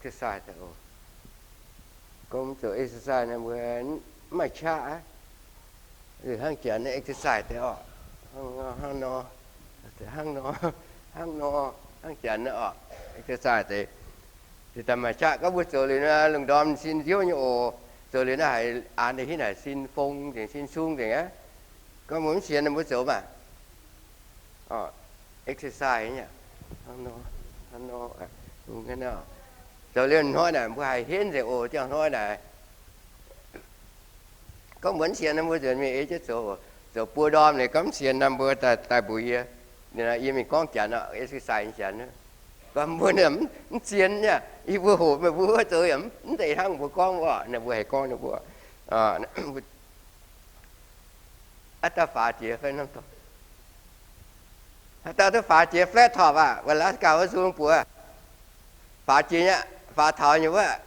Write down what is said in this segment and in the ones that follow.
exercise daaih oc. Gorngv zoux exercise naaiv mbuo mv maaih qaqv aqv. Hnangv janx naaiv exercise deix orqc, hnangv nor, hnangv nor, hnangv nor, hnangv janx naaiv orqc, exercise deix. Deix daaih maaih qaqv. Gorngv mbuo zoux liuz naaiv lungh ndorm sin nziouv nyei oc. Zoux liuz naaiv haiz aanx deix hitv naaic sin fong nzengc, sin sung nzengc aqv. Gorngv mbuo mv sienx naaic mbuo zoux maah. Exercise, hnangv nor, hnangv nor, zoux liuz hnoi naaic mbuo haiz henv nzengc oc. Ziangh hnoi naaic, gorngv mbuo mv sienx naaic mbuo nzuonx mingh ei jienv zoux, zoux buo ndorm liuz gorngv mv sienx naaic mbuo daaih mbuox yie, yie mingh gorngv janx, exercise janx. Gorngv mbuo mv sienx aqv, yie mbuo hoqc meih mbuo zoux yaac mv zeiz hnangv mbuo gorngv orqc. Naaic mbuo haih gorngv ninh mbuo, aav dauh faaux jiex fai norm dorngx, aav dauh duqv faaux jiex flat top aqv, Alaska wuov nzung buoz. Faaux jiex nyei, faaux taux nyei wuov.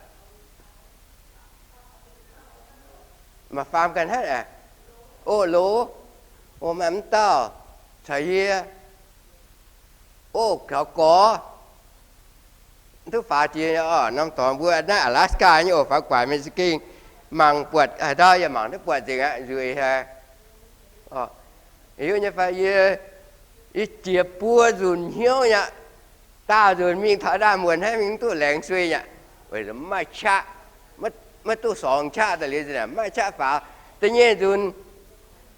Maaih faam ganh hnangv aqv. Oc, loz. Oc, maaih mv dauh caux yie. Oc, taux gorx. Duqv faaux jiex nyei orqc. Norm dorngx mbuo naaiv Alaska nyei oc, faaux guaax mingh za'gengh mangc buatc haaix ndau yaac mangc duqv buatc nzengc aqv, nzueic haic. Hiuv nyei fai yie, yie jiex buo nzunc hnyouv nyei aqv. Daauh nzunc mingh taux ndaamv-muonc hnangv, mingh mv duqv, laengz suei nyei aqv. Weic zuqc mv maaih qaqv, maiv duqv sorngx qaqv daaih liuz, mv maaih qaqv faaux. Da'nyeic nzunc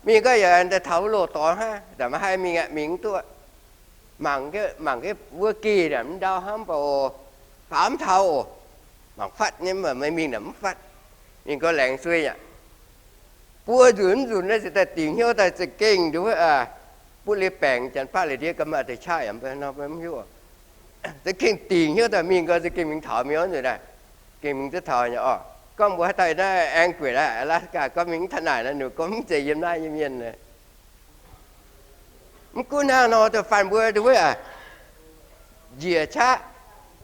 mingh gorngv yaac daaih taux wuov loz-dorngx hnangv, daaih maiv haih mingh aqv, mingh mv duqv. Mangc, mangc wuov geh mv ndau hnangv, mv baac oc, faaux mv taux oc. Mangc fatv nyei, mv baac meih mingh naaic mv fatv. Mingh gorngv laengz suei aqv. Buo nzunc mv nzunc naaiv se daaih dingc hnyouv daaih za'gengh nduov, butv liuz baengc, janx-baqv liuz ndiev ga'maah deix qaqv yaac mv hiuv. Za'gengh dingc hnyouv daaih mingh gorngv za'gengh mingh taux mi'aqv nzunc naaiv. Gengh mingh duqv taux nyei orqc. Gorngv mbuo haaix dauh naaiv Anchorage, Alaska, gorngv mingh mv taux naaic naaiv, ninh gorngv mv zeiz yiem naaiv nyei mienh. Mv gunv hnangv nor, da'faanh mbuo nduov, njiec qaqv,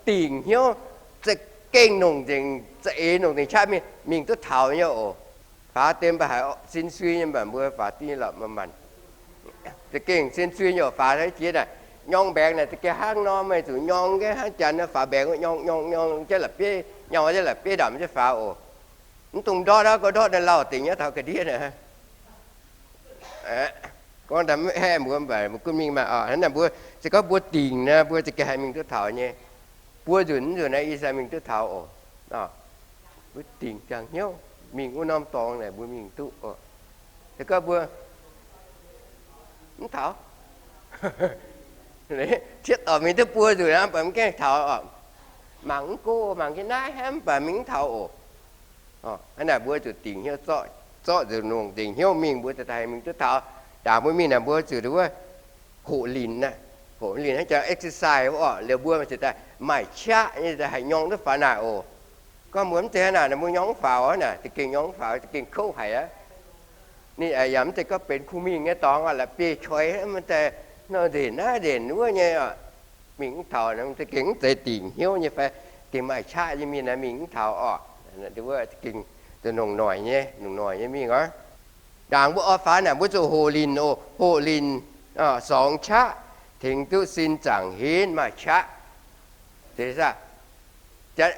dingc hnyouv, za'gengh nongc nzengc, za'eix nongc nzengc qaqv mingh, mingh duqv taux nyei oc. Faaux deix mv baac haiz sin sui nyei, mv baac mbuo faaux dingc lorqc maanc maanc. Za'gengh sin sui nyei oc. Faaux jiex naaic, nyorng mbaengx naaic za'gengh hnangv nor, meih zuqc nyorng, nqaeqv hnangv janx faaux mbaengx nyorng nyorng nyorng jienv la'bieiv, nyorng jienv la'bieiv ndamc jienv faaux oc. Mv dungx ndortv aqv, gorngv ndortv naaiv lauh dingc nyei taux ga'ndiev naaic. Gorngv daaih mv haeqv mbuo, mv baac mbuo gunv mingh maah. Hnangv naaic mbuo se gorngv mbuo dingc naaic, mbuo za'gengh haih mingh duqv taux nyei. Buo nzunc mv nzunc naaiv ih zanc mingh duqv taux oc. Mbuo dingc ziangh hnyouv mingh wuov norm dorngx naaic mbuo mingh duqv oc. Se gorngv mbuo mv taux, cietv oc, mingh duqv buo nzunc aqv, mv baac mv gaengh taux oc. Mangc mv go, mangc jienv naaiv hnangv, mv baac mingh mv taux oc. Hnangv naaic mbuo zuqc dingc hnyouv zorqv, zorqv nzengc longc nzengc hnyouv mingh, mbuo ziouc haih mingh duqv taux. Ndaangc mbuo mingh naaic mbuo zuqc nduov hoqc linc aqv. Hoqc linc hnangv jangx exercise oc. Liuz mbuo ziouc daaih maaih qaqv nyei, ziouc haih nyorng duqv faaux naaic oc. Gorngv mbuo mv zeiz hnangv naaic, mbuo nyorng mv faaux naaic, za'gengh nyorng mv faaux, za'gengh kouv haic aqv. Ninh yaac mv zeiz gorngv benx kuh mingh nyei dorngx, la'bieiv-coix, mv daaih nzengc naaiv nzengc wuov nyei, mingh mv taux, za'gengh mv zeiz dingc hnyouv nyei fai, gengh maaih qaqv nyei mienh naaic mingh mv taux oc. Gengh zuqc nongc noic nyei, nongc noic nyei mingh oc. Ndaangc mbuo oix faaux naaic mbuo zuqc hoqc linc oc. Hoqc linc sorngx qaqv, tengx duqv sin zaangc henv maaih qaqv.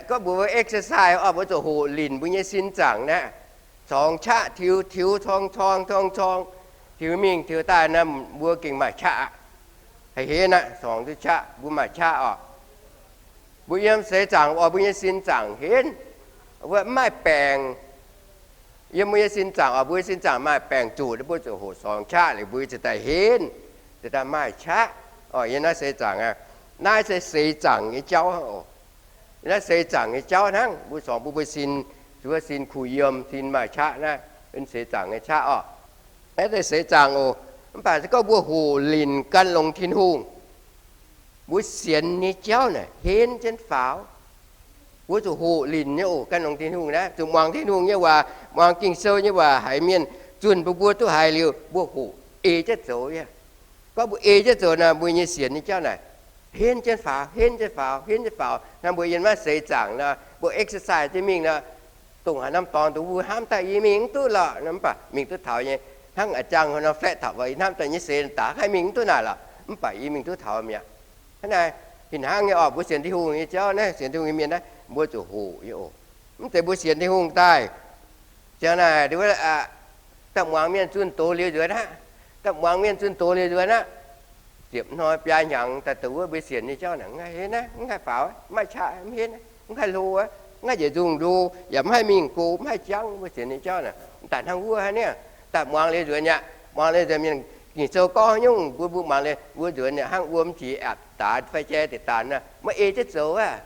Gorngv mbuo exercise oc, mbuo zuqc hoqc linc mbuo nyei sin zaangc naaiv, sorngx qaqv tiux tiux corng corng corng corng, tiux mingh tiux daaih naaiv mbuo gengh maaih qaqv aqv. Haih henv aqv, sorngx duqv qaqv, mbuo maaih qaqv oc. Mbuo yiem seix zaangc oc, mbuo nyei sin zaangc henv, mbuo mv maaih baengc. Yiem mbuo nyei sin zaangc oc, mbuo nyei sin zaangc maaih baengc zuqc, mbuo zuqc hoqc sorngx qaqv liuz mbuo ziouc daaih henv, ziouc daaih maaih qaqv oc. Yiem naaiv seix zaangc aqv. Naaiv se seix zaangc nyei jauv hnangv oc. Naaiv seix zaangc nyei jauv hnangv. Mbuo corng mbuo mbuo sin, zuov sin kuh yiem, sin maaih qaqv naaiv, seix zaangc nyei qaqv oc. Naaiv se seix zaangc oc. Mv baac se gorngv mbuo hoqc linc gan longx Tin-Hungh, mbuo sienx nyei jauv naaic henv jienv faaux. Mbuo zuqc hoqc linc nyei oc, gan longx Tin-Hungh naaiv, zuqc muangx Tin-Hungh nyei waac, muangx Ging-Sou nyei waac haiz mienh zunh mbuo, mbuo duqv haiz liuz mbuo hoqc ei jienv zoux. Gorngv mbuo ei jienv zoux nor, mbuo nyei sienx nyei jauv naaic henv jienv faaux, henv jienv faaux, henv jienv faaux. Hnangv mbuo yiem naaiv seix zaangc nor, mbuo exercise jienv mingh nor, dongh haaix norm dorngx nduov mbuo hnamv daaih yie mingh mv duqv lorqc, mv baac mingh duqv taux nyei. Hnangv a'jang norm flat top, yie hnamv daaih nyei seix daaih haih mingh mv duqv naaic lorqc, mv baac yie mingh duqv taux mi'aqv. Hnangv naaic, Fih hnangv nyei oc, mbuo sienx Tin-Hungh nyei jauv naaiv, sienx Tin-Hungh nyei mienh naaiv, mbuo zuqc hoqc nyei oc. Mv zeiz mbuo sienx Tin-Hungh daaih, ziang naaic, daaih muangx mienh zunh doz liuz nzuonx aqv. Daaih muangx mienh zunh doz liuz nzuonx aqv. Ziepc hnoi biaa hnyangx daaih dongh wuov mbuo sienx nyei jauv naaic, mv haih henv aqv, mv haih faaux aqv, mv maaih qaqv aqv, mv henv aqv, mv haih hlo aqv, mv haih njiec nzungh ndo, yaac mv haih mingh go, mv haih jangv. Mbuo sienx nyei jauv naaic, daaih hnangv wuov hnangv niaa. Daaih muangx liuz nzuonx aqv, muangx liuz nzuonx mienh Ging-Sou gorngv nyungc, mbuo mbuo muangx liuz mbuo nzuonx aqv, hnangv wuom jiex aapv daaix fai jai deix daanx naaic, maiv ei jienv zoux aqv.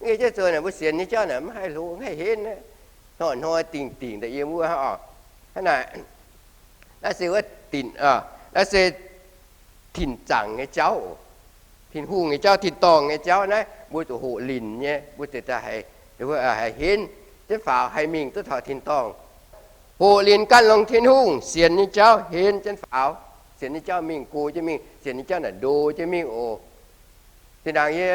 Maiv ei jienv zoux naaic, mbuo sienx nyei jauv naaic mv haih hlo, mv haih henv aqv. Hnoi-hnoi dingc dingc daaih yiem wuov hnangv oc. Hnangv naaic, naaiv se wuov dinc, naaiv se tin zaangc nyei jauv oc. Tin-Hungh nyei jauv, tin-dorngh nyei jauv naaiv, mbuo zuqc hoqc linc nyei, mbuo ziouc daaih haih, haih henv jienv faaux, haih mingh duqv taux tin-dorngh. Hoqc linc gan longx Tin-Hungh, sienx nyei jauv henv jienv faaux, sienx nyei jauv mingh go jienv mingh, sienx nyei jauv naaic ndo jienv mingh oc. Zinh ndaangc yie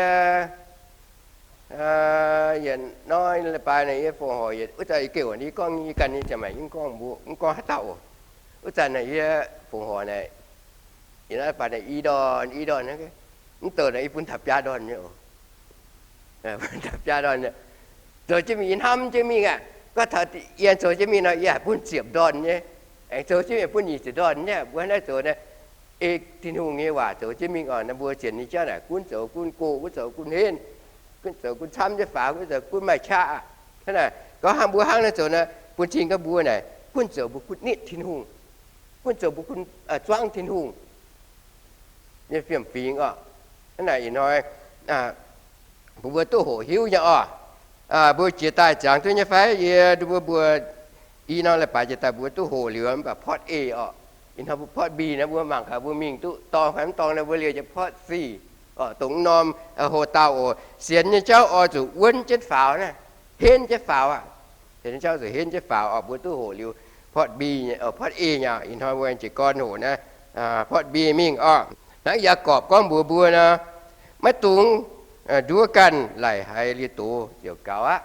yietc hnoi leiz-baaix naaic yie fongc horc yietc, wuov zanc yie gengh oc, yie gorngv yie ganh nyei ziangh maengc, yie mv gorngv mbuo, mv gorngv haaix dauh oc. Wuov zanc naaic yie fongc horc naaic, yietc hnoi leiz-baaix naaic i ndorn, i ndorn, mv douc naaic yie bun taux biaa ndorn nyei oc. Bun taux biaa ndorn nyei. Zoux jienv mingh, yie hnamv jienv mingh aqv. Gorngv taux yie zoux jienv mingh nor, yie haih bun ziepc ndorn nyei. Aengx zoux jienv mingh bun nyic ziepc ndorn nyei. Mbuo naaiv zoux naaiv ei Tin-Hungh nyei waac zoux jienv mingh oc. Naaiv mbuo sienx nyei jauv naaic gunv zoux gunv go, gunv zoux gunv henv, gunv zoux gunv camv jienv faaux, gunv zoux gunv maaih qaqv aqv. Hnangv naaic, gorngv hnangv mbuo hnangv naaiv zoux naaic, bun cing gorngv mbuo naaic gunv zoux mbuo gunv nitv Tin-Hungh, gunv zoux mbuo gunv zuangv Tin-Hungh nyei fiem-fingx oc. Hnangv naaic ih hnoi mbuo, mbuo duqv hoqc hiuv nyei oc. Mbuo jiex daaih ziangx duqv nyei fai? Yie mbuo, mbuo i norm leiz-baaix jiex daaih mbuo duqv hoqc liuz mv baac part A oc. Ih hnoi mbuo part B naaiv, mbuo mangc gaax mbuo mingh duqv dorngx fai mv dorngx naaiv, mbuo liouh jiex part C oc. Dongh norm hoc-dauh oc, sienx nyei jauv oix zuqc wuonv jienv faaux naaiv, henv jienv faaux aqv. Sienx nyei jauv zuqc henv jienv faaux oc. Mbuo duqv hoqc liuz part B, part A nyei. Ih hnoi mbuo jiez gorn hoqc naaiv part B mingh oc. Hnangv Yaagorpc gorngv mbuox mbuo nor, maiv dungx nduov ganh, laic haiz liuz doz ziouc gaux aqv.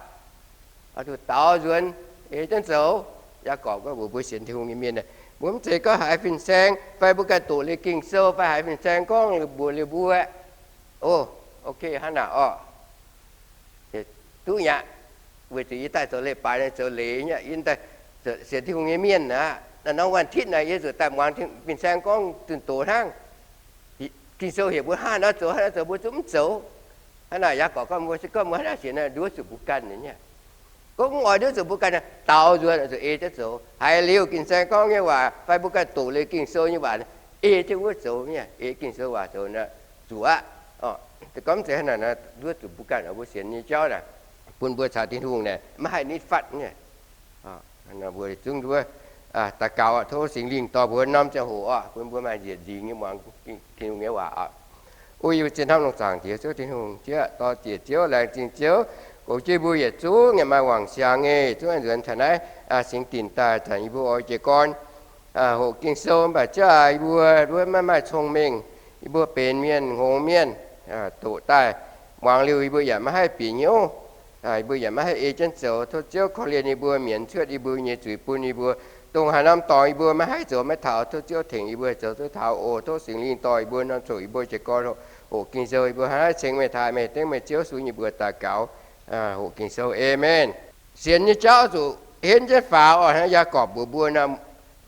Oix zuqc daaux nzuonx, ei jienv zoux. Yaagorpc gorngv mbuox mbuo sienx Tin-Hungh nyei mienh, mbuo mv zeiz gorngv haiz fin-saeng fai mbuo ganh doqc liuz Ging-Sou fai haiz fin-saeng gorngv mbuox liuz mbuo, o, ok, hnangv naaic orqc, duqv nyei aqv. Weic zuqc yie daaih zoux leiz-baaix naaic zoux leiz nyei, yie daaih sienx Tin-Hungh nyei mienh aqv. Naaiv norm วันอาทิตย์ naaic yie zuqc daaih muangx fin-saeng gorngv zunh doz hnangv. Ging-Sou heuc mbuo hnangv naaiv zoux, hnangv naaiv zoux, mbuo zungv mv zoux. Hnangv naaic Yaagorpc gorngv mbuo se gorngv mbuo hnangv naaiv sienx naaic, nduov zuqc mbuo ganh nyei. Gorngv mv oix nduov zuqc mbuo ganh, daaux nzuonx zuqc ei jienv zoux. Haiz liuz fin-saeng gorngv nyei waac fai mbuo ganh doqc liuz Ging-Sou nyei waac, ei jienv wuov zoux nyei, ei Ging-Sou waac zoux naaic zuqc aqv. Gorngv mv zeiz hnangv naaic, nduov zuqc mbuo ganh, mbuo sienx nyei jauv naaic, bun mbuo caux Tin-Hungh naaic maiv haih nitv fatv nyei. Mbuo zungv nduov daux gaux, tov Singx Lingh dorh mbuo norm ziangh hoc oc, bun mbuo maaih nzieqc nzingx nyei muangx Tin-Hungh nyei waac oc. O yie mbuo zien hnamv longx zaangc Diex Ziouv Tin-Hungh, Ziouv dorh ziec Ziouv, laengz zingh Ziouv, goux jienv mbuo yietc zungv yaac maaih wangc siangx nyei zungv aengx nzuonx taux naaiv singx dinc daaih, zanc yie mbuo oix jiez gorn hoqc Ging-Sou, mv baac Ziouv aac, yie mbuo wuov maiv maaih cong-mengh, yie mbuo benx mienh, hngongx mienh, doqc daaih muangx liuz yie mbuo yaac maiv haih bieqc hnyouv, yie mbuo yaac maiv haih ei jienv zoux. Tov Ziouv korv-lienh yie mbuo, mienz cuotv yie mbuo nyei zuiz bun yie mbuo. Dongh haaix norm dorngx yie mbuo maiv haih zoux maiv taux, tov Ziouv tengx yie mbuo zoux duqv taux oc. Tov Singx Lingh dorh yie mbuo norm zuqc yie mbuo jiez gorn hoqc Ging-Sou, yie mbuo hnangv naaiv ceng meih taaih, meih dengv meih Ziouv sun yie mbuo daux gaux hoqc Ging-Sou. Aamen. Sienx nyei jauv zuqc henv jienv faaux oc. Hnangv Yaagorpc mbuox mbuo nor,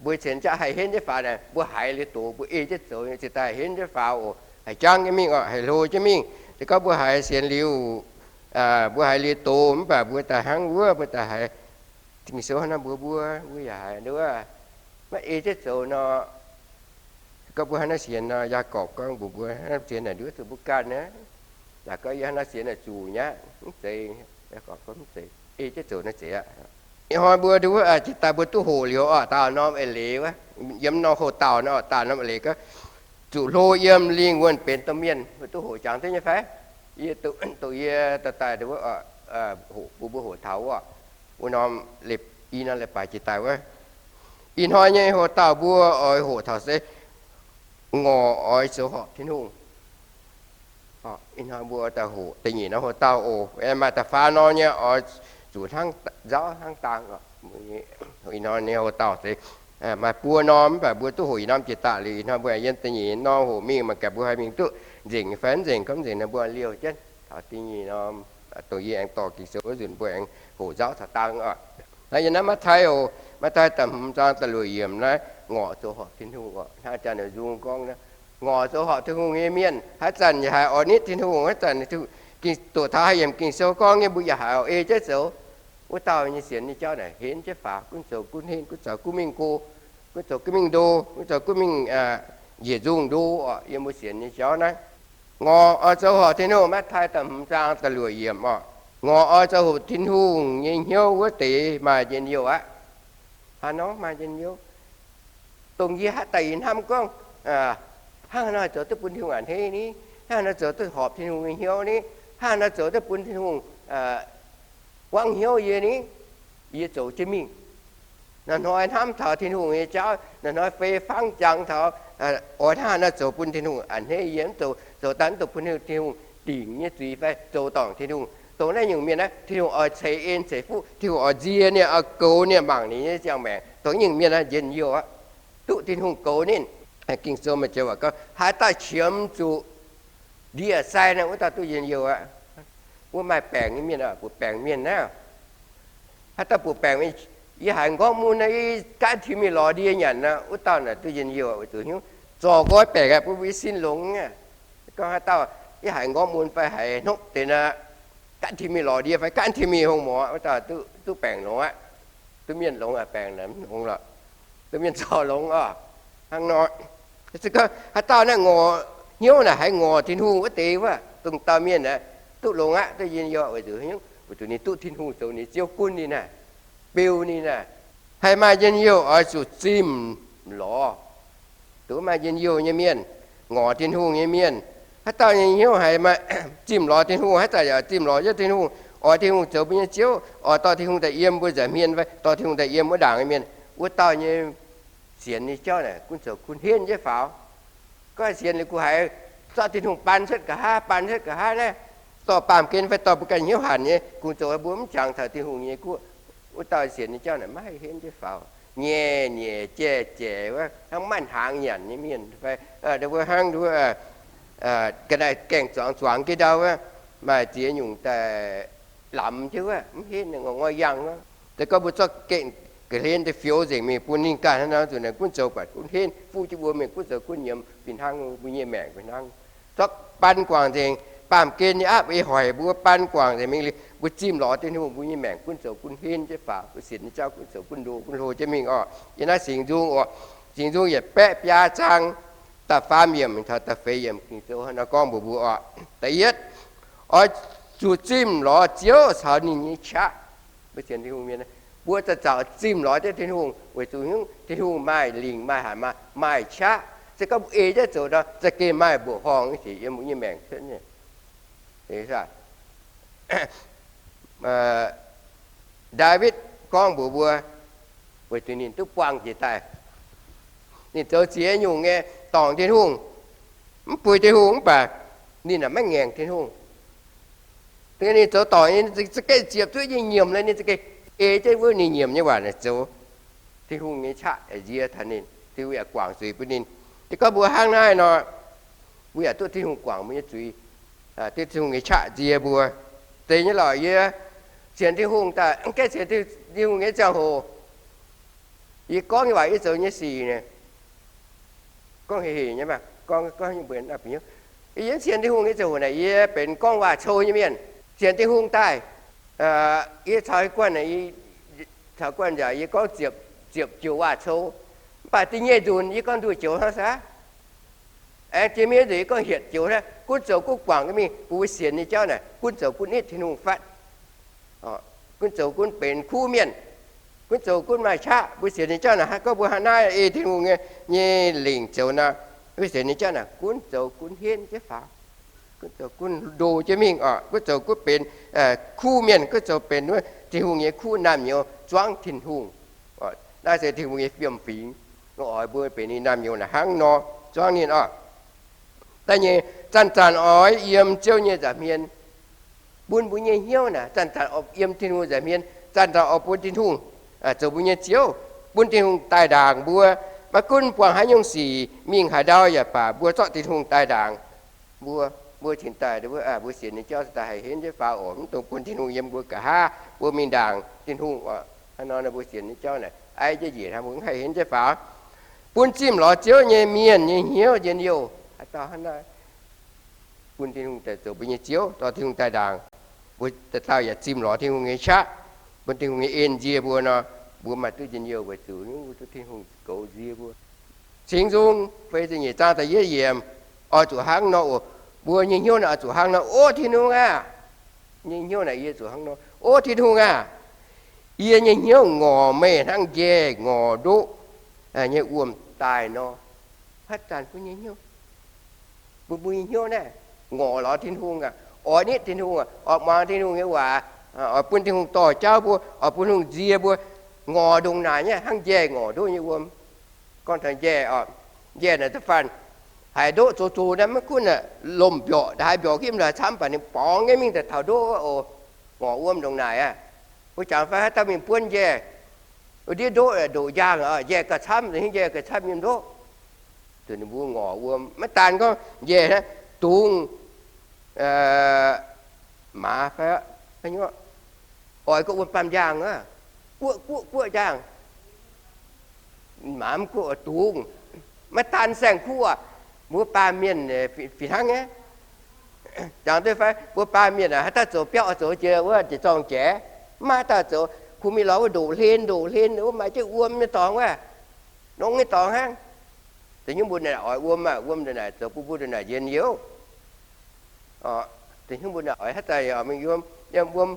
mbuo sienx jauv haih henv jienv faaux naaic, mbuo haiz liuz doz, mbuo ei jienv zoux, ziouc daaih henv jienv faaux oc. Haih jangv jienv mingh oc, haih hlo jienv mingh. Se gorngv mbuo haiz sienx liuz, mbuo haiz liuz doz mv baac mbuo daaih hnangv wuov, mbuo daaih haiz Ging-Sou hnangv naaiv mbuox mbuo, mbuo yaac haiz nduov, maiv ei jienv zoux nor. Se gorngv mbuo hnangv naaiv sienx nor, Yaagorpc gorngv mbuox mbuo, hnangv naaiv sienx naaic nduov zuqc mbuo ganh aqv. Yaac gorngv yie hnangv naaiv sienx naaic zuqc nyei aqv, mv zeiz. Yaagorpc gorngv mv zeiz, ei jienv zoux naaiv zeiz aqv. Ih hnoi mbuo nduov, jiex daaih mbuo duqv hoqc liuz oc, daauh norm eix leiz wuov, yiem norm hoc-dauh nor, daauh norm eix leiz gorngv, zuqc hlo yiem lingh wuonh benx domh mienh. Mbuo duqv hoqc jangx duqv nyei fai? Yie, dongh yie daaih daaih nduov, hoqc, bun mbuo hoqc taux wuov, wuov norm, i norm leiz-baaix jiex daaih wuov. Ih hnoi nyei hoc-dauh mbuo oix hoqc taux se ngorc oix zoux horpc Tin-Hungh. Ih hnoi mbuo daaih hoqc da'nyeic norm hoc-dauh oc. Maaih da'faam norm nyei oix zuqc hnangv nzauv hnangv dang. Ih hnoi nyei hoc-dauh se maaih buo norm, mv baac mbuo duqv hoqc ih norm jiex daaih liuz, ih hnoi mbuo yiem da'nyeic norm hoqc mingh, mangc gaax mbuo haih mingh duqv nzengc nyei fai mv nzengc, gorngv nzengc nor mbuo liouh jienv taux da'nyeic norm, dongh yie aengx dorh Ging-Sou wuov nzunc mbuo aengx hoqc nzauv taux dangh oc. Naaiv yiem naaiv Matv^taai oc, Matv^taai da'hmz zaang da'luoqc yiemc naaiv, ngorc zoux horpc Tin-Hungh oc. Hnangv jaa-ndoqc nzung gorngv, ngorc zoux horpc Tin-Hungh nyei mienh, haaix zanc yaac haiz oix nitv Tin-Hungh, haaix zanc doqc taux haaix yiemc Ging-Sou gorngv nyei mbuo yaac haiz oix ei jienv zoux. Wuov dauh nyei sienx nyei jauv naaic henv jienv faaux, gunv zoux gunv henv, gunv zoux gunv mingh go, gunv zoux gunv mingh ndo, gunv zoux gunv mingh njiec nzungh ndo oc. Yiem mbuo sienx nyei jauv naaiv, ngorc oix zoux horpc Tin-Hungh, Matv^taai da'hmz zaang da'luoqc yiemc oc. Ngorc oix zoux horpc Tin-Hungh nyei hnyouv wuov deix maaih njien-youh aqv. Hnangv nor maaih njien-youh. Dongh yie haaix daaih ih hnamv gorngv, hnangv haaix nor zoux duqv bun Tin-Hungh a'hneiv ni? Hnangv haaix nor zoux duqv horpc Tin-Hungh nyei hnyouv ni? Hnangv haaix nor zoux duqv bun Tin-Hungh buangv hnyouv yie ni? Yie zoux jienv mingh. Naaiv hnoi hnamv taux Tin-Hungh nyei jauv, naaiv hnoi fei fangv jangx taux oix hnangv haaix nor zoux bun Tin-Hungh a'hneiv yie, zoux daaih mv dungx bun Tin-Hungh dingc nyei zuiz fai zoux dorngc Tin-Hungh. Dongh naaiv nyungc mienh naaiv, Tin-Hungh oix ceix en ceix fuqv, Tin-Hungh oix nzie ninh, oix goux ninh, mangc ninh nyei ziangh maengc. Dongh nyungc mienh naaiv njien-youh aqv, duqv Tin-Hungh goux ninh. Ging-Sou maaih joux waac gorngv, haaix dauh qiemx zuqc ndie-sai naaiv, wuov dauh duqv njien-youh aqv. Wuov maaih baengc nyei mienh, buoqc baengc mienh naaiv, haaix dauh buoqc baengc, yie haiz nqorngv mun naaiv, gaatv tim mingh lorz ndie nyanc naaiv, wuov dauh naaic duqv njien-youh, weic zuqc hnyouv zorc nqoi baengc aqv, bun mbuo sin longx aqv. Gorngv haaix dauh yie haiz nqorngv mun fai haiz hnopv deix naaiv, gaatv tim mingh lorz ndie fai gaatv tim mingh hongh morc, wuov dauh duqv baengc longx aqv. Duqv mienh longx aqv, baengc naaic mv longx lorqc. Duqv mienh zorc longx oc. Hnangv nor, se gorngv haaix dauh naaiv ngorc hnyouv naaic haiz ngorc Tin-Hungh wuov deix wuov, dongh dauh mienh naaic duqv longx aqv, duqv njien-youh, weic zuqc hnyouv, weic zuqc ninh duqv Tin-Hungh zoux ninh Ziouv, gunv ninh naaic, beu ninh naaic. Haih maaih njien-youh oix zuqc zimh lorz. Duqv maaih njien-youh nyei mienh, ngorc Tin-Hungh nyei mienh, haaix dauh nyei hnyouv haiz maaih zimh lorz Tin-Hungh, haaix zanc yaac zimh lorz jienv Tin-Hungh, oix Tin-Hungh zoux mbuo nyei Ziouv, oix dorh Tin-Hungh daaih yiem mbuo nza'hmien fai dorh Tin-Hungh daaih yiem wuov ndaangc nyei mienh, wuov dauh nyei sienx nyei jauv naaic gunv zoux gunv henv jienv faaux. Gorngv sienx liuz guh haiz zorqv Tin-Hungh baan cuotv nqa'haav, baan cuotv nqa'haav naaiv, dorh baamh gen fai dorh mbuo ganh hnyouv hanc nyei kungx zoux mbuo mv jangx taux Tin-Hungh nyei guoqv. Wuov dauh sienx nyei jauv naaic maiv haih henv jienv faaux. Nyeic nyeic jaiv jaiv wuov, hnangv maaih hnaangx nyanc nyei mienh fai, wuov hnangv wuov, ga'naaiv gaengh zuangx zuangx jienv ndau wuov, maaih ziex nyungc daaih lamz jienv wuov, mv henv, ngoi yangh wuov. Se gorngv mbuo zorqv ga'hlen daaih fioux nzengc mingh bun ninh ganh hnangv nor, zuqc naaic gunv zoux buatc gunv henv, fuqv jienv mbuo mingh gunv zoux gunv nyiemz fih hnangv, mbuo nyei maengc fih hnangv. Zorqv baan guangc nzengc, baamh gen nyei aapv ei hoic mbuo baan guangc nzengc mingh liuz, mbuo zimh lorz Tin-Hungh, mbuo nyei maengc gunv zoux gunv henv jienv faaux, mbuo sienx nyei jauv gunv zoux gunv ndo gunv hlo jienv mingh oc. Yiem naaiv Singx Nzung oc, Singx Nzung yietc baeqv biaa zaang, da'faam yiemc taux da'feix yiemc, Ging-Sou hnangv nor gorngv mbuox mbuo oc. Da'yietv, oix zuqc zimh lorz Ziouv caux ninh nyei qaqv. Mbuo sienx Tin-Hungh mienh, mbuo za'gengh zimh lorz jienv Tin-Hungh weic zuqc Tin-Hungh maaih lingc maaih haic, maaih qaqv. Se gorngv mbuo ei jienv zoux nor, za'gengh maaih mbuoqc horngh nyei sic yiem mbuo nyei maengc cuotv nyei. Ndaawitv gorngv mbuox mbuo, weic zuqc ninh duqv buangh njiec daaih. Ninh zoux ziex nyungc nyei dorngc Tin-Hungh, mv buix Tin-Hungh mv baac ninh maiv ngaengc Tin-Hungh. Ninh zoux dorngc nyei, za'gengh ziepc zuoqv nyei nyiemc, ninh za'gengh ei jienv wuov ninh nyiemc nyei waac naaic zoux. Tin-Hungh nyei qaqv nzie taux ninh, Tin-Hungh yaac guangc zuiz bun ninh. Se gorngv mbuo hnangv naaiv nor, mbuo yaac duqv Tin-Hungh guangc mbuo nyei zuiz, duqv Tin-Hungh nyei qaqv nzie mbuo. Zeiz nyei lorqc, yie sienx Tin-Hungh daaih, gaengh sienx Tin-Hungh nyei ziangh hoc, yie gorngv nyei waac, yie zoux nyei sic naaic, gorngv heh heh nyei maah, gorngv, gorngv nyei mbuo, yie sienx Tin-Hungh nyei ziangh hoc naaic, yie benx gorngv waac-cou nyei mienh. Sienx Tin-Hungh daaih, yie caux guanh, caux guanh nzengc yie gorngv ziepc, ziepc joux waac-cou, mv baac da'nyeic nzunc yie gorngv nduoh joux hnangv saah. Aengx jiex mi'aqv nzunc yie gorngv hietc joux hnangv. Gunv zoux gunv guangc mingh, bun mbuo sienx nyei jauv naaic gunv zoux gunv nitv Tin-Hungh fatv. Gunv zoux gunv benx kuv mienh, gunv zoux gunv maaih qaqv. Mbuo sienx nyei jauv naaic, gorngv mbuo hnangv naaiv ei Tin-Hungh nyei lingc zoux nor, mbuo sienx nyei jauv naaic gunv zoux gunv henv jienv faaux, gunv zoux gunv ndo jienv mingh oc. Gunv zoux gunv benx kuv mienh, gunv zoux benx wuov Tin-Hungh nyei kuv naamh nyouz zuangv Tin-Hungh. Naaiv se Tin-Hungh nyei fiem fingx, oix mbuo benx ninh naamh nyouz naaic hnangv nor zuangv ninh oc. Da'nyeic, zanc-zanc oix yiem Ziouv nyei nza'hmien, bun mbuo nyei hnyouv naaic zanc-zanc oix yiem Tin-Hungh nza'hmien, zanc-zanc oix bun Tin-Hungh zoux mbuo nyei Ziouv, bun Tin-Hungh daaih ndaangc mbuo. Maiv gunv buangh haaix nyungc sic, mingh haaix ndau yaac baac, mbuo zorqv Tin-Hungh daaih ndaangc. Mbuo, mbuo cingx daaih, mbuo sienx nyei jauv cingx daaih haih henv jienv faaux oc. Mv dungx bun Tin-Hungh yiem mbuo nqa'haav. Mbuo mingh ndaangc Tin-Hungh oc. Hnangv nor mbuo sienx nyei jauv naaic aiv jienv njiec hnangv, mbuo mv haih henv jienv faaux. Bun zimh lorz Ziouv nyei mienh nyei hnyouv njien-youh. Haaix dauh hnangv naaiv bun Tin-Hungh daaih zoux mbuo nyei Ziouv, dorh Tin-Hungh daaih ndaangc, mbuo dauh dauh yaac zimh lorz Tin-Hungh nyei qaqv, bun Tin-Hungh nyei en nzie mbuo nor, mbuo maaih duqv njien-youh weic zuqc mbuo duqv Tin-Hungh goux nzie mbuo. Singx Nzung feix ziepc nyeic zaang da'yietv yiemc, oix zuqc hnangv nor oc. Mbuo nyei hnyouv naaic oix zuqc hnangv nor, O Tin-Hungh aah! Nyei hnyouv naaic yie zuqc hnangv nor, O Tin-Hungh aah! Yie nyei hnyouv ngorc meih hnangv njaih ngorc ndoqv nyei wuom daaih nor. Haaix zanc mbuo nyei hnyouv, mbuo, mbuo nyei hnyouv naaiv ngorc lorz Tin-Hungh aqv, oix nitv Tin-Hungh aqv, oix muangx Tin-Hungh nyei waac, oix bun Tin-Hungh dorh jauv mbuo, oix bun Tin-Hungh nzie mbuo, ngorc ndongc naaic nyei hnangv njaih ngorc ndoqv nyei wuom. Gorngv taux njaih oc, njaih naaic da'faanh haiz ndoqv zoux zoux naaiv maiv gunv lomh mbiorqc, haiz mbiorqc ginv la'haiz camv, mv baac ninh borngz nyei mingh daaih taux ndoqv oc. Ngorc wuom ndongc naaic aqv. Mbuo jangx fai haaix dauh mingh buonv njaih, ndiev ndoqv ndoqc njaangh, njaih gauh camv, njaih gauh camv nyei ndoqv. Zuqc ninh mbuo ngorc wuom, maiv daan gorngv njaih hnangv, dungz maaz fai, oix gorngv wuom baamh njaangh, guoqv guoqv guoqv njaangh, maaz mv guoqv dungz, maiv daan saeng-kuv aqv. Mbuo baamh mienh fih hnangv nyei. Jangx duqv fai mbuo baamh mienh haaix dauh zoux biauv oix zoux jiex wuov jiex zorng jiex, mv maaih haaix dauh zoux, kuh mingh lorz wuov ndoqc hlen ndoqc hlen wuov maaih jienv wuom nyei dorngx wuov, nongx nyei dorngx hnangv. Da'nyungc mbuo naaic oix wuom aqv, wuom ndongc naaic zoux bun mbuo ndongc naaic njien-youh. Da'nyungc mbuo naaic oix haaix zanc mingh yiem, yiem wuom,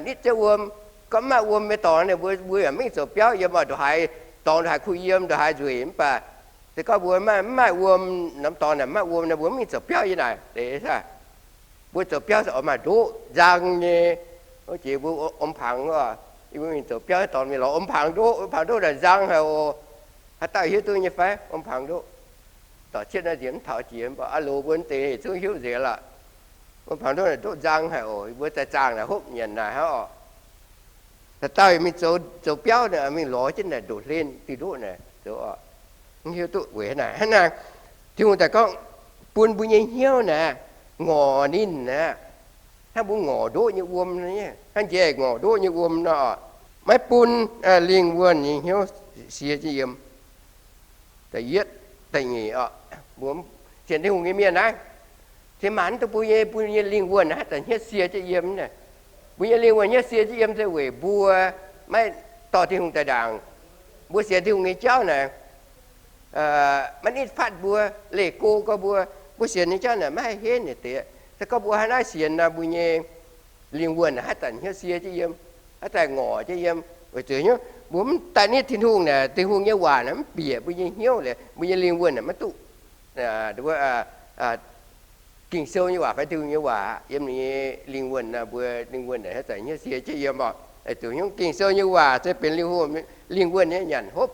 nitv jienv wuom. Gorngv mv maaih wuom nyei dorngx naaic, mbuo, mbuo yaac mv mingh zoux biauv yiem oc. Ndongc haaix dorngx ndongc haaix kuh yiem, ndongc haaix nzueic, mv baac se gorngv mbuo mv maaih, mv maaih wuom, norm dorngx naaic mv maaih wuom naaic, mbuo mv mingh zoux biauv yiem naaic deix. Mbuo zoux biauv se oix maaih ndoqv nzang nyei. Jiex mbuo om pangx, mbuo mingh zoux biauv dorngx mingh lorz om pangx ndoqv, om pangx ndoqv naaic nzang haic oc. Haaix dauh hiuv duqv nyei fai om pangx ndoqv? Dorh cietv naaiv nziex mv taux jiex, mv baac aav loz mbuo deix zungv hiuv nzengc lorqc. Om pangx ndoqv naaic ndoqv nzang haic oc. Mbuo daaih zaangh naaic hopv nyanc naaic hnangv oc. Haaix dauh mingh zoux, zoux biauv naaic mingh lorz jienv naaic ndoqc hlen diuh ndoqv naaic zoux oc. Mv hiuv duqv weic haaix naaic. Hnangv naaic, Tin-Hungh daaih gorngv bun mbuo nyei hnyouv naaic, ngorc ninh naaic, hnangv mbuo ngorc ndoqv nyei wuom, hnangv njaih ngorc ndoqv nyei wuom nor, maiv bun lingh wuonh nyei hnyouv sie jienv yiem. Da'yietv, da'nyeic oc, mbuo sienx Tin-Hungh nyei mienh naaiv, cin maanc mv dungx bun nyei, bun nyei lingh wuonh haaix zanc hnyouv sie jienv yiem. Mbuo nyei lingh wuonh hnyouv sie jienv yiem se weic mbuo maiv dorh Tin-Hungh daaih ndaangc. Mbuo sienx Tin-Hungh nyei jauv naaic, maiv nitv fatv mbuo, leih go gorx mbuo. Mbuo sienx nyei jauv naaic maiv haih henv nyei deix. Se gorngv mbuo hnangv naaiv sienx nor, mbuo nyei lingh wuonh haaix zanc hnyouv sie jienv yiem, haaix zanc ngorc jienv yiem. Weic zuqc hnyouv mbuo mv daaih nitv Tin-Hungh naaic, Tin-Hungh nyei waac naaic mv bieqc mbuo nyei hnyouv liuz, mbuo nyei lingh wuonh naaic maiv duqv Ging-Sou nyei waac fai Tin-Hungh nyei waac yiem ninh nyei lingh wuonh nor, mbuo lingh wuonh naaic haaix zanc hnyouv sie jienv yiem oc. Weic zuqc hnyouv Ging-Sou nyei waac se benx lingh wuonh, lingh wuonh nyei nyanc hopv.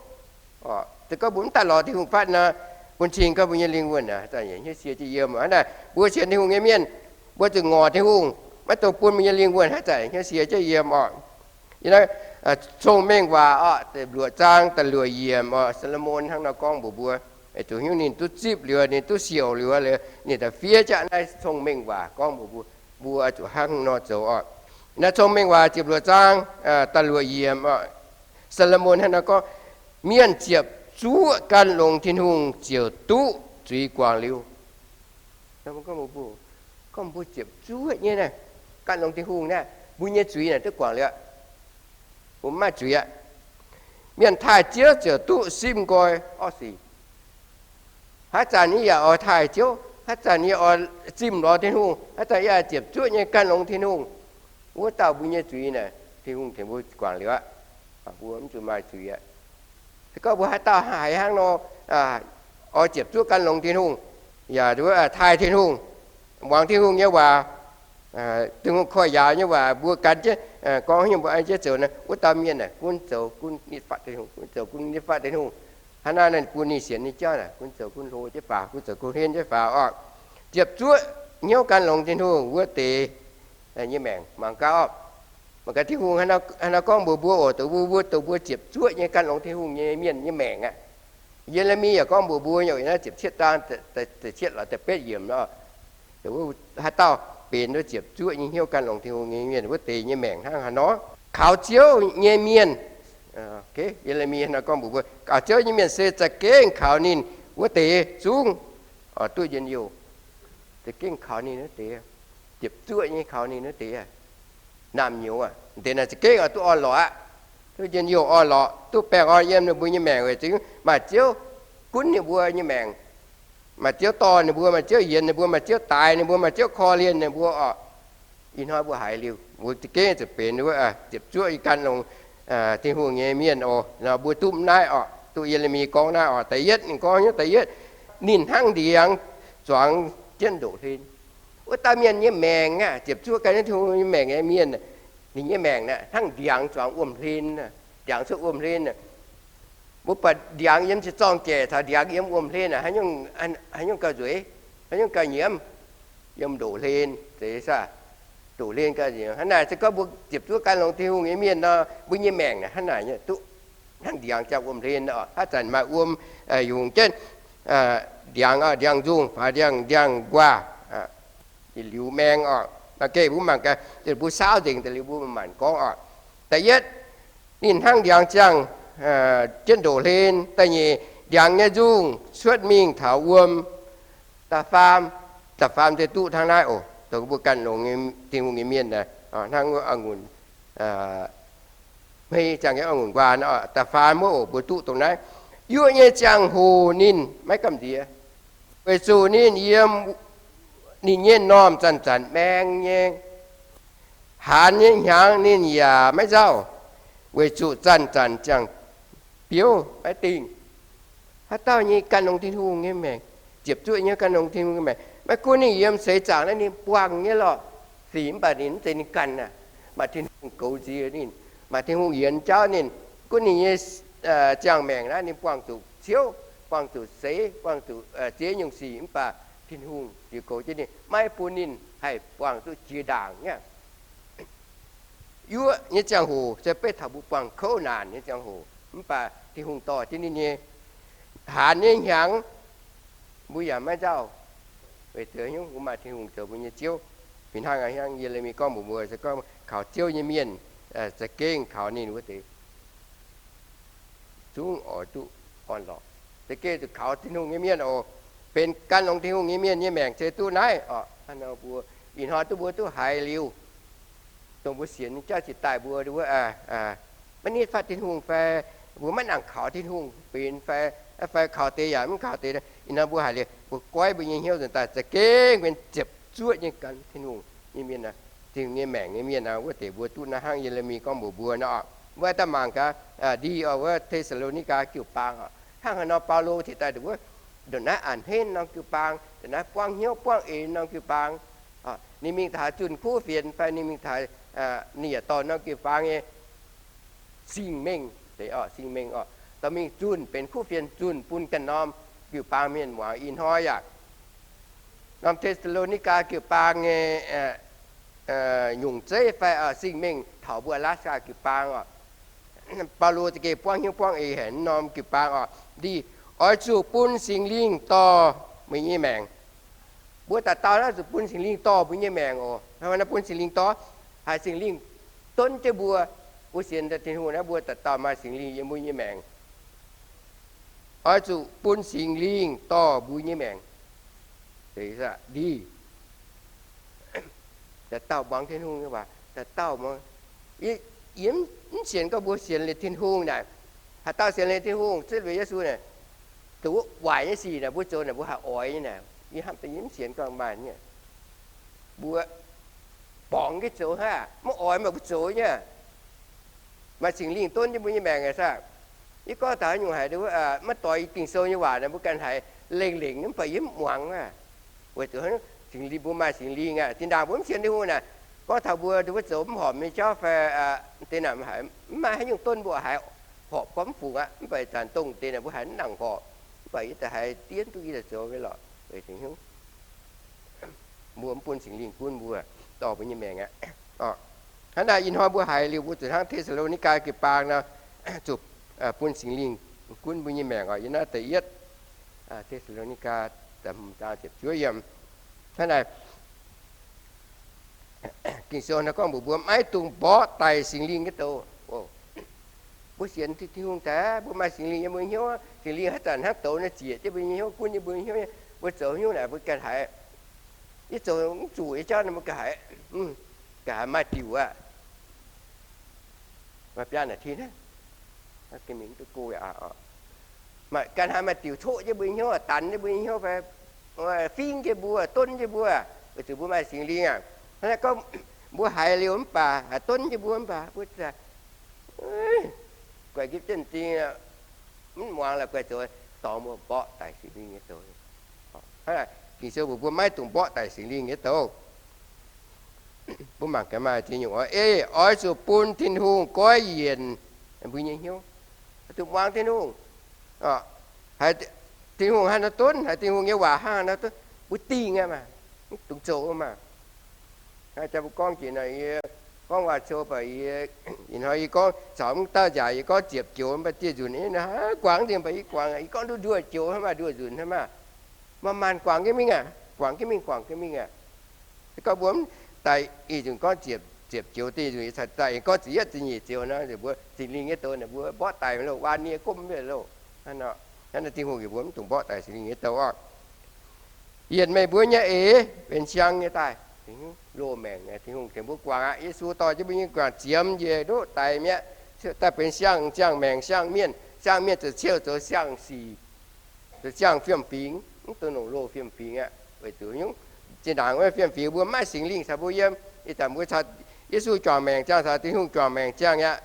Se gorngv mbuo mv daaih lorz Tin-Hungh fatv nor, bun cing gorngv mbuo nyei lingh wuonh naaic haaix zanc hnyouv sie jienv yiem oc. Hnangv naaic, mbuo sienx Tin-Hungh nyei mienh, mbuo zuqc ngorc Tin-Hungh, maiv dungx bun mbuo nyei lingh wuonh haaix zanc hnyouv sie jienv yiem oc. Yie naaiv Cong-Mengh Waac oc, luoqc zaang da'luoqc yiemc oc, Saa^lo^morn hnangv nor gorngv mbuox mbuo. Weic zuqc hnyouv ninh duqv zipv liuz, ninh duqv siouc liuz, ninh daaih fiev jaqv naaiv Cong-Mengh Waac gorngv mbuox mbuo, mbuo oix zuqc hnangv nor zoux oc. Naaiv Cong-Mengh Waac ziepc luoqc zaang da'luoqc yiemc oc, Saa^lo^morn hnangv nor gorngv, mienh ziepc zuoqv gan longx Tin-Hungh ziouc duqv zuiz guangc liuz. Gorngv mbuo ziepc zuoqv nyei naaiv, gan longx Tin-Hungh naaiv, mbuo nyei zuiz naaic duqv guangc liuz, mbuo mv maaih zuiz aqv. Mienh taaih Ziouv ziouc duqv simv nqoi orqv sic. Haaix zanc yie yaac oix taaih Ziouv, haaix zanc yie oix zimh lorz Tin-Hungh, haaix zanc yie ziepc zuoqv nyei gan longx Tin-Hungh, wuov dauh mbuo nyei zuiz naaic Tin-Hungh tengx mbuo guangc liuz aqv. Mbuo mv zuqc maaih zuiz aqv. Se gorngv mbuo haaix dauh haiz hnangv nor, oix ziepc zuoqv gan longx Tin-Hungh, yaac taaih Tin-Hungh, muangx Tin-Hungh nyei waac, Tin-Hungh koiv-yaauc nyei waac mbuo gan jienv gorngv haaix nyungc mbuo an jienv zoux naaic, wuov dauh mienh naaic gunv zoux gunv nitv fatv Tin-Hungh, gunv zoux gunv nitv fatv Tin-Hungh. Hnangv naaiv ninh bun ninh sienx nyei jauv naaic gunv zoux gunv hlo jienv faaux, gunv zoux gunv henv jienv faaux oc. Ziepc zuoqv hnyouv gan longx Tin-Hungh wuov deix nyei maengc mangc gaax oc. Mangc gaax Tin-Hungh haaix nor gorngv mbuox mbuo oc, dongh mbuo, mbuo dongh mbuo ziepc zuoqv nyei gan longx Tin-Hungh nyei mienh nyei maengc aqv. Ye^le^mi yaac gorngv mbuox mbuo nyei, naaiv ziepc cietv zaang da'cietv lorz da'betv yiemc oc. Wuov haaix dauh benx wuov ziepc zuoqv nyei hnyouv gan longx Tin-Hungh nyei mienh, wuov deix nyei maengc hnangv haaix nor? Kaux Ziouv nyei mienh, Ye^le^mi nor gorngv mbuox mbuo, kaux Ziouv nyei mienh se za'gengh kaux ninh wuov deix zungv oix duqv njien-youh. Za'gengh kaux ninh wuov deix, ziepc zuoqv nyei kaux ninh wuov deix, naamh nyouz aac, deix naaic za'gengh oix duqv orn-lorqc aqv. Duqv njien-youh orn-lorqc, duqv baengh orn yiem ninh mbuo nyei maengc weic zuqc maaih Ziouv gunv ninh mbuo nyei maengc, maaih Ziouv dorh ninh mbuo, maaih Ziouv yienx ninh mbuo, maaih Ziouv daix ninh mbuo, maaih Ziouv korv-lienh ninh mbuo orqc. Ih hnoi mbuo haiz liuz, mbuo za'gengh zuqc benx wuov ziepc zuoqv nyei gan longx Tin-Hungh nyei mienh oc. Nor mbuo duqv naaiv orqc, duqv Ye^le^mi gorngv naaiv orqc. Da'yietv ninh gorngv nyei, da'yietv, ninh hnangv ndiangx zuangx jienv ndoqc hlen. Wuov dauh mienh nyei maengc aqv, ziepc zuoqv gan Tin-Hungh nyei maengc nyei mienh, ninh nyei maengc hnangv ndiangx zuangx wuom-hlen, ndiangx cuotv wuom-hlen. Mbuo buatc ndiangx yiem se zorng-jeic caux ndiangx yiem wuom-hlen, haaix nyungc gauh nzueic, haaix nyungc gauh nyiemz? Yiem ndoqc hlen, zeiz saah? Ndoqc hlen gauh nyiemz. Hnangv naaic se gorngv mbuo ziepc zuoqv gan longx Tin-Hungh nyei mienh nor, mbuo nyei maengc hnangv naaic nyei, duqv hnangv ndiangx ziangh wuom-hlen oc. Haaix zanc maaih wuom yungz jienv ndiangx, ndiangx-nzungh fai ndiangx, ndiangx-nquaah, liuz maeng oc. Mv gengh mbuo mangc gaax, mbuo saauv nzengc daaih liuz mbuo manc-manc gorngv oc. Da'yietv, ninh hnangv ndiangx ziangh jienv ndoqc hlen. Da'nyeic, ndiangx nyei nzungh cuotv mingh taux wuom. Da'faam, da'faam se duqv hnangv naaiv oc. Dongh mbuo gan longx Tin-Hungh nyei mienh hnangv wuov a'ngunc hmei ziangh nyei a'ngunc nquaah. Da'faam wuov oc, mbuo duqv dongh naaiv. Yuoqv nyei ziangh hoc ninh maiv gamh nziex, weic zuqc ninh yiem ninh nyei m'normh zanc-zanc maeng nyei. Haanz nyei hnyangx ninh yaac maiv nzauh, weic zuqc zanc-zanc ziangh biouv maiv dingh. Haaix dauh nyei gan longx Tin-Hungh nyei maengc, ziepc zuoqv nyei gan longx Tin-Hungh nyei maengc, maiv gunv ninh yiem seix zaangc naaiv ninh buangh nyei lorqc sic, mv baac ninh mv zeiz ninh ganh aqv. Maaih Tin-Hungh goux nziex ninh, maaih Tin-Hungh yienx jauv ninh. Gunv ninh nyei ziangh maengc naaiv ninh buangh zuqc ciouv, buangh zuqc seix, buangh zuqc ziex nyungc sic, mv baac Tin-Hungh ziouc goux jienv ninh, maiv bun ninh haih buangh duqv jiex ndaangc aqv. Yuoqv nyei ziangh hoc se beiv taux mbuo buangh kouv naanc nyei ziangh hoc, mv baac Tin-Hungh dorh jienv ninh nyei. Haanz nyei hnyangx mbuo yaac maiv nzauh, weic zuqc mbuo maaih Tin-Hungh zoux mbuo nyei Ziouv. Fih hnangv hnangv Ye^le^mi gorngv mbuox mbuo, se gorngv kaux Ziouv nyei mienh za'gengh kaux ninh wuov deix zungv oix duqv orn-lorqc. Za'gengh zuqc kaux Tin-Hungh nyei mienh oc. Benx gan longx Tin-Hungh nyei mienh nyei maengc se duqv naaiv oc. Hnangv nor mbuo ih hnoi duqv mbuo duqv haiz liuz, dongh mbuo sienx jauv jiex daaih mbuo maiv nitv fatv Tin-Hungh fai mbuo maiv nangc kaux Tin-Hungh benx fai, fai kaux deix yaac mv kaux deix. Ih hnoi mbuo haiz liuz mbuo goiv mbuo nyei hnyouv nzuonx daaih za'gengh benx ziepc zuoqv nyei gan Tin-Hungh nyei mienh, Tin-Hungh nyei maengc nyei mienh. Wuov deix mbuo duqv naaiv hnangv Ye^le^mi gorngv mbuox mbuo nor. Mbuo daaih mangc gaax ndih oc, wuov Te^saa^lo^ni^gaa jiu-baang oc, hnangv haaix nor Baulo cingx daaih ndongc wuov, ndongc naaiv a'hneiv norm jiu-baang, ndongc naaiv buangv hnyouv buangv eix norm jiu-baang. Ninh mingh taux zunh kuv fienx fai ninh mingh taux, ninh yaac dorh norm jiu-baang nyei singx mengh, singx mengh oc, dorh mingh zunh benx kuv fienx zunh bun ganh norm jiu-baang mienh muangx. Ih hnoi yaac norm Te^saa^lo^ni^gaa jiu-baang nyei nyungc zeiv fai singx mengh taux mbuo Alaska jiu-baang oc. Baulo za'gengh buangv hnyouv buangv eix haic norm jiu-baang oc. Ndih, oix zuqc bun Singx Lingh dorh meih nyei maengc. Mbuo dauh dauh naaiv zuqc bun Singx Lingh dorh mbuo nyei maengc oc. Hnangv naaiv bun Singx Lingh dorh, haiz Singx Lingh donv jienv mbuo. Mbuo sienx Tin-Hungh naaiv, mbuo dauh dauh maaih Singx Lingh yiem mbuo nyei maengc. Oix zuqc bun Singx Lingh dorh mbuo nyei maengc. Ndih, dauh dauh muangx Tin-Hungh nyei waac, dauh dauh muangx. Yie mv sienx gorngv mbuo sienx liuz Tin-Hungh naaic, haaix dauh sienx liuz Tin-Hungh, zipv liuz Yesu naaic, dongh wuov waaic nyei sic naaic mbuo zoux naaic mbuo haih oix nyei naaic. Yie hnamv daaih yie mv sienx gorngv maaih nyei. Mbuo borngz jienv zoux hnangv, mv oix mv baac mbuo zoux nyei. Maaih Singx Lingh donv jienv mbuo nyei maengc aqv saah. Yie gorngv taux haaix nyungc haiz maiv doix Ging-Sou nyei waac naaic mbuo ganh haiz lengh lengc mv baac yie mv muangx aqv. Weic zuqc Singx Lingh, mbuo maaih Singx Lingh aqv. Zinh ndaangc mbuo mv sienx Tin-Hungh naaic, gorngv taux mbuo nduov zoux mv horpc nyei jauv fai deix naaic haiz mv maaih haaix nyungc donv mbuo haiz horpc gorngv mv fungc aqv. Mv baac zanc dongh deix naaic mbuo haiz mv nangc horpc, mv baac yie daaih haiz dien duqv yie daaih zoux nyei lorqc. Mbuo mv bun Singx Lingh gunv mbuo, dorh mbuo nyei maengc aqv. Hnangv naaic ih hnoi mbuo haiz liuz mbuo zuqc hnangv Te^saa^lo^ni^gaa jiu-baang nor, zuqc bun Singx Lingh gunv mbuo nyei maengc oc. Yiem naaiv da'yietv Te^saa^lo^ni^gaa ziepc juov yiem. Hnangv naaic, Ging-Sou nor gorngv mbuox mbuo, maiv dungx mborqv daic Singx Lingh nyei douz. Mbuo sienx Tin-Hungh daaih, mbuo maaih Singx Lingh yiem mbuo hnyouv, Singx Lingh haaix zanc hnangv douz nor ziec jienv mbuo nyei hnyouv, gunv jienv mbuo nyei hnyouv, mbuo zoux hnyouv naaic mbuo ganh haiz, yie zoux mv zuqc nyei jauv nor mbuo ganh haiz, ganh haiz maaih diuc aqv. Maaih biaa naaic tin aqv, mingh duqv go aqv. Maaih ganh haiz maaih diuc coqv jienv mbuo nyei hnyouv, danx jienv mbuo nyei hnyouv fai fingv jienv mbuo, donv jienv mbuo, weic zuqc mbuo maaih Singx Lingh aqv. Hnangv naaiv gorngv mbuo haiz liuz mv baac, haiz donv jienv mbuo mv baac, mbuo guaix nqipv jienv m'zing, mv muangx la'guaih zoux, dorngx mbuo mborqv daic Singx Lingh nyei douz. Ging-Sou mbuox mbuo maiv dungx mborqv daic Singx Lingh nyei douz. Mbuo mangc gaax maaih ziex nyungc oix, ei, oix zuqc bun Tin-Hungh goiv yienc mbuo nyei hnyouv. Oix zuqc muangx Tin-Hungh. Haiz Tin-Hungh hnangv nor donv, haiz Tin-Hungh nyei waac hnangv nor donv, mbuo dingh aqv maah, mv dungx zoux maah. Hnangv jang mbuo gorngv jiex nor, yie gorngv waac-cou baac yie, ih hnoi yie gorngv caux mv dauh nziaauc, yie gorngv ziepc joux mv baac dieh nzunc, guangc dingc baac yie guangc, yie gorngv nduov nduov joux hnangv maah, nduov nzunc hnangv maah. Maaih maanh guangc jienv mingh aqv, guangc jienv mingh, guangc jienv mingh aqv. Se gorngv mbuo mv daaih ih nzunc gorngv ziepc, ziepc joux, dieh nzunc yie caux daaih gorngv ziepc yietv, ziepc nyeic joux nor, mbuo Singx Lingh nyei douz naaic mbuo mborqv daic loh, waan nie gomv mv loh. Hnangv naaic Tin-Hungh yaac mbuo mv dungx mborqv daaih Singx Lingh nyei douz oc. Yienc meih mbuo nyei eix benx siang nyei daaih, loz-maengc, Tin-Hungh tengx mbuo guangc aqv. Yesu dorh jienv mbuo nyei guangc ziemx njiec ndoqv daic mi'aqv, daaih benx siang, siang-maengc, siang-mienh. Siang-mienh ziouc ciouh zoux siang-sic, zoux siang-fiem-fingx, mv dungx longc loz fiem-fingx aqv. Weic zuqc nyungc zinh ndaangc wuov fiem-fingx mbuo maiv Singx Lingh caux mbuo yiem. Ih zanc mbuo caux Yesu juangc maengc ziangh, caux Tin-Hungh juangc maengc ziangh aqv.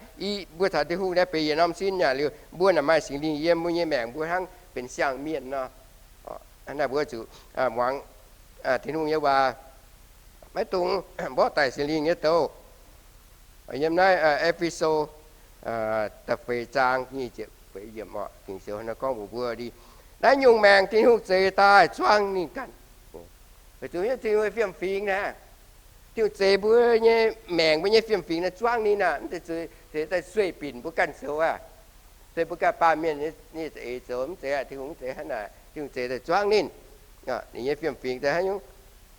Mbuo caux Tin-Hungh naaiv benx yietc norm sin yaac liuz, mbuo naaic maaih Singx Lingh yiem mbuo nyei maengc, mbuo hnangv benx siang-mienh nor. Naaiv mbuo zuqc muangx Tin-Hungh nyei waac, maiv dungx mborqv daic Singx Lingh nyei douz. Yiem naaiv E^fe^so da'feix zaang nyic ziepc feix yiemc oc, Ging-Sou nor gorngv mbuox mbuo, naaiv nyungc maengc Tin-Hungh zeix daaih zuangv ninh ganh. Weic zuqc Tin-Hungh fiem-fingx naaiv, Tin-Hungh zeix mbuo nyei maengc, mbuo nyei fiem-fingx naaiv zuangv ninh aqv. Mv zeiz zeix daaih sueih binc mbuo ganh zoux aqv. Se mbuo ganh baamh mienh nyei za'eix zoux, mv zeiz aqv. Tin-Hungh mv zeiz hnangv naaic. Tin-Hungh zeix daaih zuangv ninh, ninh nyei fiem-fingx daaih hnangv nyungc,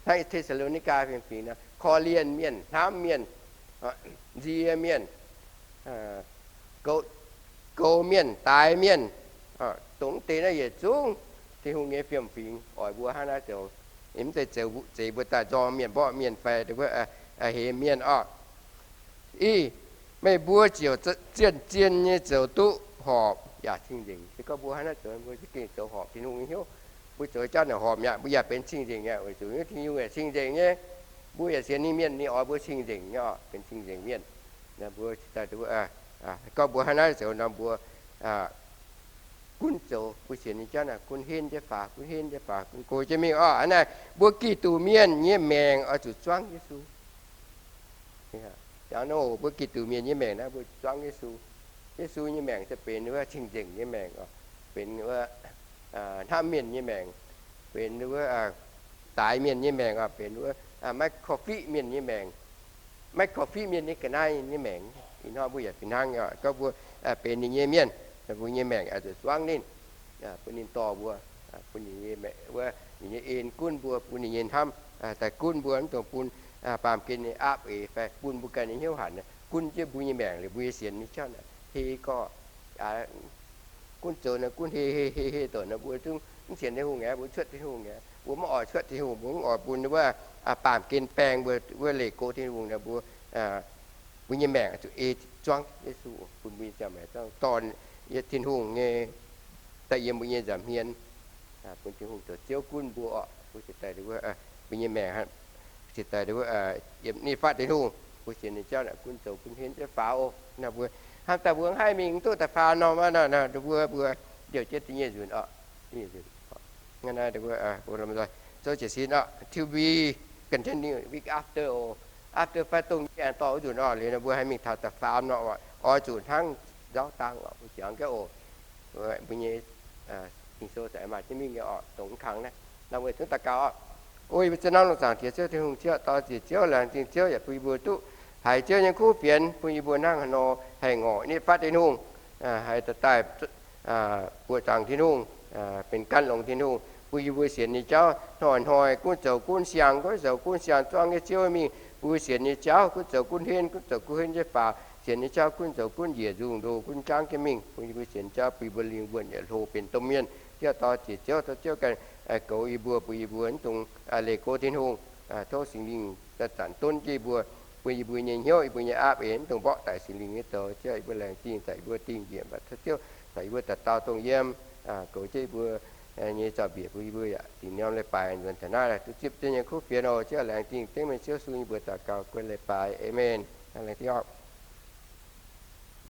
hnangv Te^saa^lo^ni^gaa fiem-fingx nor, korv-lienh mienh, hnamv mienh, nzie mienh, goux mienh, daix mienh, dongh mv deix naaiv yietc zungv Tin-Hungh nyei fiem-fingx oix mbuo hnangv naaiv zoux. Mv zeiz zeix mbuo daaih nzorng mienh, mborqv mienh fai hemx mienh oc. Ih, meih mbuo ziouc zien-zien nyei zoux duqv horpc yaac cing-nzengc. Se gorngv mbuo hnangv naaiv zoux, mbuo za'gengh zoux horpc Tin-Hungh nyei hnyouv. Mbuo zoux jauv naaic horpc mi'aqv, mbuo yaac benx cing-nzengc mi'aqv, weic zuqc Tin-Hungh yaac cing-nzengc nyei. Mbuo yaac sienx ninh mienh, ninh oix mbuo cing-nzengc nyei oc, benx cing-nzengc mienh. Mbuo daaih, gorngv mbuo hnangv naaiv zoux nor, mbuo gunv zoux mbuo sienx nyei jauv naaic, gunv henv jienv faaux, gunv henv jienv faaux, gunv go jienv mingh oc. Hnangv naaic, mbuo Giduc mienh nyei maengc oix zuqc zuangv Yesu. Jangx nor, mbuo Giduc mienh nyei maengc naaiv, mbuo zuangv Yesu. Yesu nyei maengc se benx wuov cing-nzengc nyei maengc, benx wuov hnamv mienh nyei maengc, benx wuov daix mienh nyei maengc, benx wuov maiv korv-fiqv mienh nyei maengc, maiv korv-fiqv mienh nyei ga'naaiv nyei maengc. Ih hnoi mbuo yaac fih hnangv, gorngv mbuo benx ninh nyei mienh, mbuo nyei maengc zuqc zuangv ninh, bun ninh dorh mbuo, bun ninh nyei, ninh nyei en gunv mbuo, bun ninh nyei hnamv daaih gunv mbuo, mv dungx bun baamh gen nyei aapv eix fai bun mbuo ganh nyei hnyouv hanc gunv jienv mbuo nyei maengc liuz mbuo nyei sienx nyei jauv naaic hei gorx. Gunv zoux naaiv gunv hei hei hei hei douc naaiv, mbuo zungv mv sienx Tin-Hungh aqv, mbuo cuotv Tin-Hungh aqv, mbuo maiv oix cuotv Tin-Hungh, mbuo mv oix bun wuov baamh gen baeng mbuo, wuov leih gox Tin-Hungh naaiv mbuo, mbuo nyei maengc zuqc ei zuangv Yesu, bun mbuo nyei ziangh maengc zuangv dorh Tin-Hungh nyei daaih yiem mbuo nyei nza'hmien, bun Tin-Hungh zoux Ziouv gunv mbuo oc. Mbuo cingx daaih wuov, mbuo nyei maengc cingx daaih wuov, yiem nitv fatv Tin-Hungh, mbuo sienx ninh jauv naaic gunv zoux gunv henv jienv faaux oc. Naaiv mbuo hnamv daaih mbuo haih mingh mv duqv daaih faaux norm aqv. Mbuo, mbuo ndiouh jienv da'nyeic nzunc oc. Da'nyeic nzunc. Hnangv naaiv mbuo, mbuo lomh nzoih zouv jiez sin oc. To be continued week after oc. After fai dongh nyei aengx dorh wuov nzunc oc. Liuz nor mbuo haih mingh taux da'faam nor oc. Oix zuqc hnangv nzauh dangh oc. Mbuo jangx gaax oc. Mbuo nyei Ging-Sou za'gengh maaih jienv mingh nyei oc, dongh mv kangx naaiv. Naaiv mbuo zungv daux gaux oc. O yie mbuo ziex norm lungh zaangc Diex Ziouv Tin-Hungh, Ziouv dorh ziec Ziouv laengz zingh Ziouv yaac bun yie mbuo duqv haiz Ziouv nyei kuv fienx, bun yie mbuo hnangv haaix nor haih ngorc nitv fatv Tin-Hungh, haih daaih buoqc zaangc Tin-Hungh, benx gan longx Tin-Hungh. Bun yie mbuo sienx nyei jauv hnoi-hnoi gunv zoux gunv siang, gunv zoux gunv siang zuangv nyei Ziouv mingh. Bun sienx nyei jauv gunv zoux gunv henv, gunv zoux gunv henv nyei faaux. Sienx nyei jauv gunv zoux gunv njiec nzungh ndo gunv jangv jienv mingh. Bun yie mbuo sienx jauv, bun yie mbuo lingh wuonh yietc hlo benx domh mienh. Ziouv dorh jiex Ziouv, tov Ziouv ganh goux yie mbuo, bun yie mbuo mv dungx leih go tin hungh. Tov Singx Lingh zanc-zanc donv jienv yie mbuo, bun yie mbuo nyei hnyouv, yie mbuo nyei aapv eix mv dungx mborqv daic Singx Lingh nyei douz. Ziouv, yie mbuo laengz zingh daaih yie mbuo dingh njiec mbatc tov Ziouv, daaih yie mbuo dauh dauh dongh yiem goux jienv yie mbuo nyei zaux-mbiec, bun yie mbuo yaac dingc norm leiz-baaix nzuonx taux naaiv duqv zipv Ziouv nyei kuv fienx oc. Ziouv, laengz zingh dengv meih Ziouv Yesu, yie mbuo daux gaux guon leiz-baaix. Aamen. Laengz zingh oc.